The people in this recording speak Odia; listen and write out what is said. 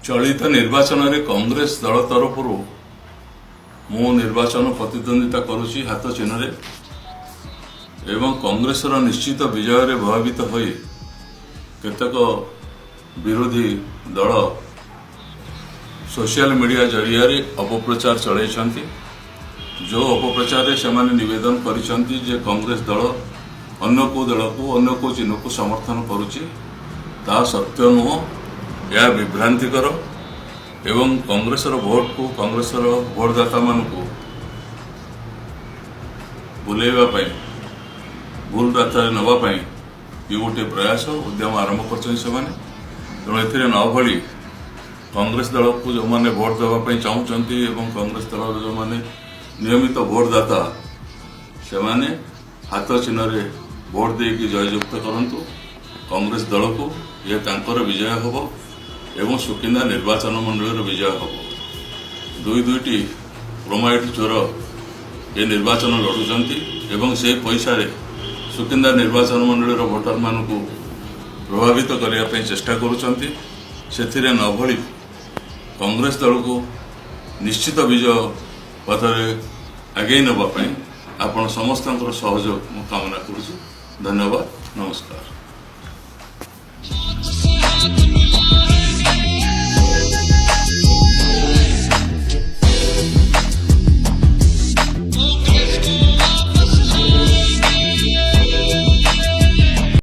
ଚଳିତ ନିର୍ବାଚନରେ କଂଗ୍ରେସ ଦଳ ତରଫରୁ ମୁଁ ନିର୍ବାଚନ ପ୍ରତିଦ୍ୱନ୍ଦିତା କରୁଛି ହାତ ଚିହ୍ନରେ ଏବଂ କଂଗ୍ରେସର ନିଶ୍ଚିତ ବିଜୟରେ ଭୟଭୀତ ହୋଇ କେତେକ ବିରୋଧୀ ଦଳ ସୋସିଆଲ ମିଡ଼ିଆ ଜରିଆରେ ଅପପ୍ରଚାର ଚଳାଇଛନ୍ତି। ଯେଉଁ ଅପପ୍ରଚାରରେ ସେମାନେ ନିବେଦନ କରିଛନ୍ତି ଯେ କଂଗ୍ରେସ ଦଳ ଅନ୍ୟ କେଉଁ ଦଳକୁ, ଅନ୍ୟ କେଉଁ ଚିହ୍ନକୁ ସମର୍ଥନ କରୁଛି, ତାହା ସତ୍ୟ ନୁହଁ। ଏହା ବିଭ୍ରାନ୍ତିକର ଏବଂ କଂଗ୍ରେସର ଭୋଟକୁ, କଂଗ୍ରେସର ଭୋଟଦାତାମାନଙ୍କୁ ବୁଲେଇବା ପାଇଁ, ଭୁଲ ରାସ୍ତାରେ ନେବା ପାଇଁ ଇଏ ଗୋଟିଏ ପ୍ରୟାସ, ଉଦ୍ୟମ ଆରମ୍ଭ କରିଛନ୍ତି ସେମାନେ। ତେଣୁ ଏଥିରେ ନ ଭଳି କଂଗ୍ରେସ ଦଳକୁ ଯେଉଁମାନେ ଭୋଟ ଦେବା ପାଇଁ ଚାହୁଁଛନ୍ତି ଏବଂ କଂଗ୍ରେସ ଦଳର ଯେଉଁମାନେ ନିୟମିତ ଭୋଟଦାତା, ସେମାନେ ହାତ ଚିହ୍ନରେ ଭୋଟ ଦେଇକି ଜୟଯୁକ୍ତ କରନ୍ତୁ କଂଗ୍ରେସ ଦଳକୁ। ଇଏ ତାଙ୍କର ବିଜୟ ହେବ ଏବଂ ସୁକିନ୍ଦା ନିର୍ବାଚନ ମଣ୍ଡଳୀର ବିଜୟ ହେବ। ଦୁଇ ଦୁଇଟି କ୍ରୋମାଇଟ୍ ଚୋର ଏ ନିର୍ବାଚନ ଲଢୁଛନ୍ତି ଏବଂ ସେ ପଇସାରେ ସୁକିନ୍ଦା ନିର୍ବାଚନ ମଣ୍ଡଳୀର ଭୋଟରମାନଙ୍କୁ ପ୍ରଭାବିତ କରିବା ପାଇଁ ଚେଷ୍ଟା କରୁଛନ୍ତି। ସେଥିରେ ନ ଭଳି କଂଗ୍ରେସ ଦଳକୁ ନିଶ୍ଚିତ ବିଜୟ ପଥରେ ଆଗେଇ ନେବା ପାଇଁ ଆପଣ ସମସ୍ତଙ୍କର ସହଯୋଗ ମୁଁ କାମନା କରୁଛି। ଧନ୍ୟବାଦ, ନମସ୍କାର। हाथ से हाथ।